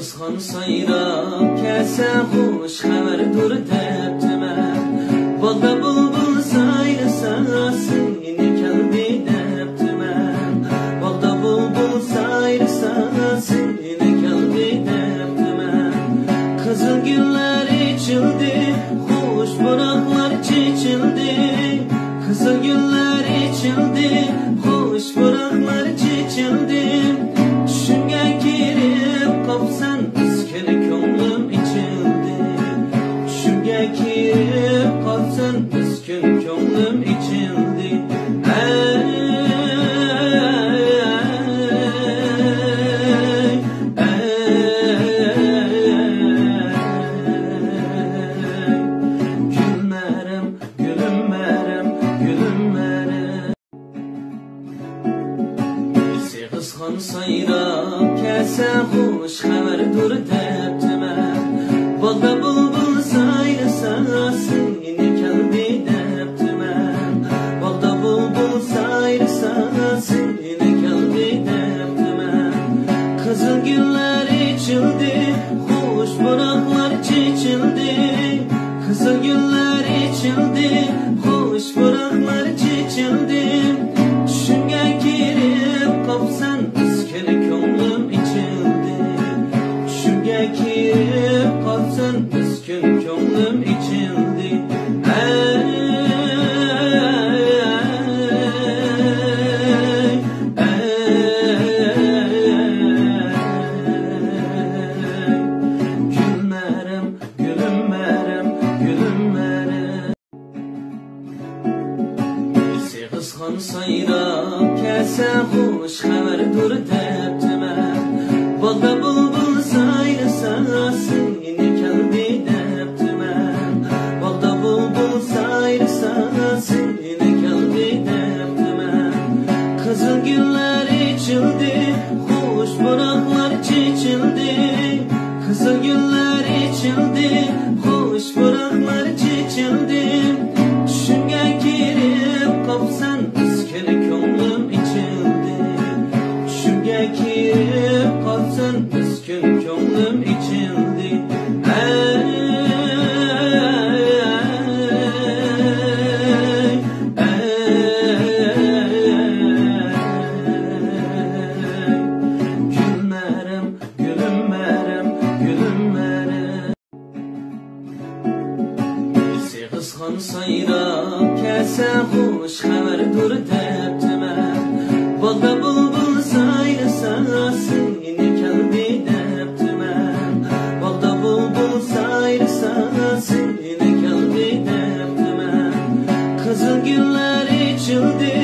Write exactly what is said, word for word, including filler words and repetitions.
قۇشخان سايراپ كەلسە، خۇش خەۋەردۇر دەپتىمەن. باغدا بۇلبۇل سايرىسا، سېنى كەلدى دەپتىمەن. باغدا بۇلبۇل سايرىسا، سېنى كەلدى دەپتىمەن. قىزىل گۈللەر ئېچىلدى، خۇش پۇراقلار چېچىلدى. قىزىل گۈللەر ئېچىلدى، خۇش پۇراقلار چېچىلدى. چۈشۈمگە كىرىپ قاپسەن، ئىسكىن كۆڭلۈم ئېچىلدى. چۈشۈمگە كىرىپ قاپسەن، ئىسكىن كۆڭلۈم ئېچىلدى. ئەي، ئەي، ئەي، گۈللەرىم، گۈلۈملەرىم، گۈلۈملەرىم. سېغىزخان سايراپ كەلسە، خۇش خەۋەردۇر دەپتىمەن. باغدا بۇلبۇل سايرىسا، سېنى كەلدى دەپتىمەن. باغدا بۇلبۇل سايرىسا، سېنى كەلدى دەپتىمەن. قىزىل گۈللەر ئېچىلدى، خۇش پۇراقلار چېچىلدى. قىزىل گۈللەر ئېچىلدى، خۇش پۇراقلار چېچىلدى. چۈشۈمگە كىرىپ قاپسەن، ئىسكىن كۆڭلۈم ئېچىلدى. چۈشۈمگە كىرىپ قاپسەن، ئىسكىن كۆڭلۈم ئېچىلدى. ئەي، ئەي، ئەي، گۈللەرىم، گۈلۈملەرىم، گۈلۈملەرىم. سېغىزخان سايراپ كەلسە، خۇش خەۋەردۇر دەپتىمەن. باغدا بۇلبۇل سايرىسا، سېنى كەلدى دەپتىمەن. باغدا بۇلبۇل سايرىسا، سېنى كەلدى دەپتىمەن. قىزىل گۈللەر ئېچىلدى، خۇش پۇراقلار چېچىلدى. قىزىل گۈللەر ئېچىلدى، خۇش پۇراقلار چېچىلدى. چۈشۈمگە كىرىپ قاپسەن، ئىسكىن كۆڭلۈم ئېچىلدى. چۈشۈمگە كىرىپ قاپسەن، ئىسكىن كۆڭلۈم ئېچىلدى. ئەي، ئەي، ئەي، گۈللەرىم، گۈلۈملەرىم، گۈلۈملەرىم. سېغىزخان سايراپ كەلسە، خۇش خەۋەردۇر دەپتىمەن. باغدا بۇلبۇل سايرىسا، سېنى كەلدى دەپتىمەن. باغدا بۇلبۇل سايرىسا، سېنى كەلدى دەپتىمەن. قىزىل گۈللەر ئېچىلدى،